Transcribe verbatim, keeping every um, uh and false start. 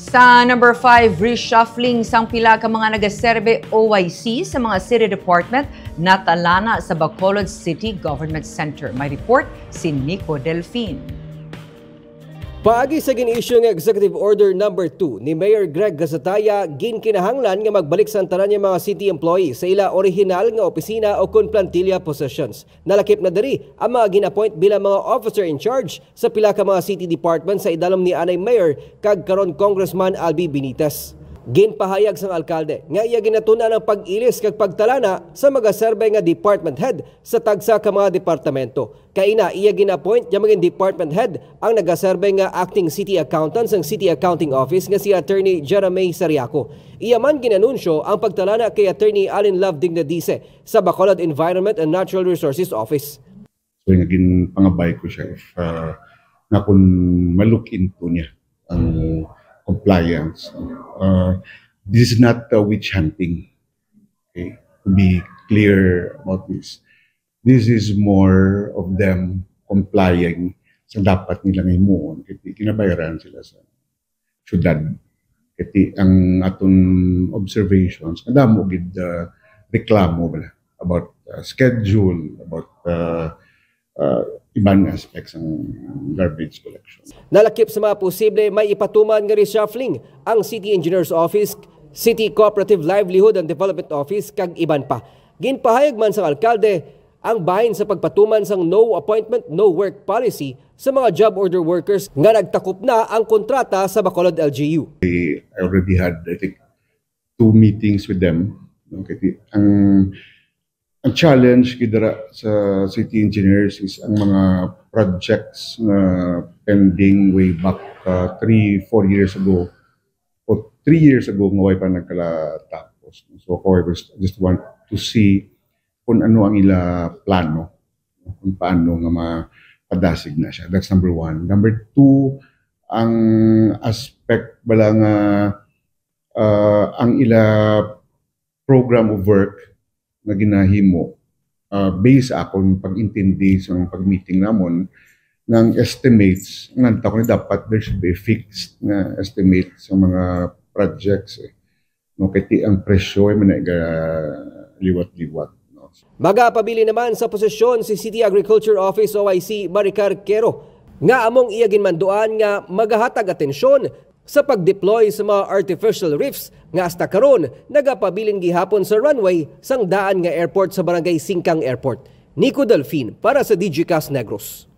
Sa number five, reshuffling sang pila ka mga nagaserbe O I C sa mga city department natalana sa Bacolod City Government Center. May report si Nico Delfin. Paagi sa gin-issue nga Executive Order Number Two ni Mayor Greg Gazataya, ginkinahanglan nga magbalik sang tanan nga mga city employees sa ila orihinal nga opisina o kon plantilla positions. Nalakip na diri ang mga gin-appoint bilang mga officer in charge sa pila ka mga city department sa idalom ni anay Mayor kag karon Congressman Albi Benitez. Ginpahayag sang alkalde nga iya ginatun-an ang pag-ilis kag pagtalana sa magaserbe nga department head sa tagsa ka mga departamento. Kaina, iya gin-appoint nga maging department head ang nagaserbe nga acting city accountant sang City Accounting Office nga si Attorney Jeremy Sariaco. Iya man gin-anunsyo ang pagtalana kay Attorney Allen Love Dignadice sa Bacolod Environment and Natural Resources Office. So, nga ginpangabay ko siya if uh, nga kung ma-look into niya ang compliance. Uh, this is not uh, witch hunting. Okay? To be clear about this. This is more of them complying sa dapat nila nga himuon. Kay ginabayaran sila sa syudad. Kay ang aton observations, kadamo gid uh, reklamo bala about uh, schedule, about uh, uh, iban nga aspects ng garbage collection. Nalakip sa mga posible may ipatuman nga reshuffling ang City Engineer's Office, City Cooperative Livelihood and Development Office, kag iban pa. Ginpahayag man sang alkalde ang bahin sa pagpatuman sang no appointment, no work policy sa mga job order workers nga nagtakop na ang kontrata sa Bacolod L G U. I already had, I think, two meetings with them. Okay? Ang ang challenge gid dira sa city engineers is ang mga projects nga pending way back uh, three, four years ago o three years ago nga way pa nagkala tapos. So, however, just want to see kung ano ang ila plano, kung paano nga mapadasig na siya. That's number one. Number two, ang aspect bala nga uh, ang ila program of work na ginahimo uh, based sa akong pag-intindi sa pag-meeting namon ng estimates, ang nanta ko ni dapat there should be a fixed nga estimate sa mga projects eh. No, kay ang presyo ay man liwat-liwat. No? Magapabilin naman sa posisyon si City Agriculture Office O I C Maricar Quero nga among iya ginmanduan nga magahatag atensyon sa pag-deploy sa mga artificial reefs nga hasta karon nagapabilin gihapon sa runway sang daan nga airport sa Barangay Singkang Airport. Nico Delfin para sa Digicast Negros.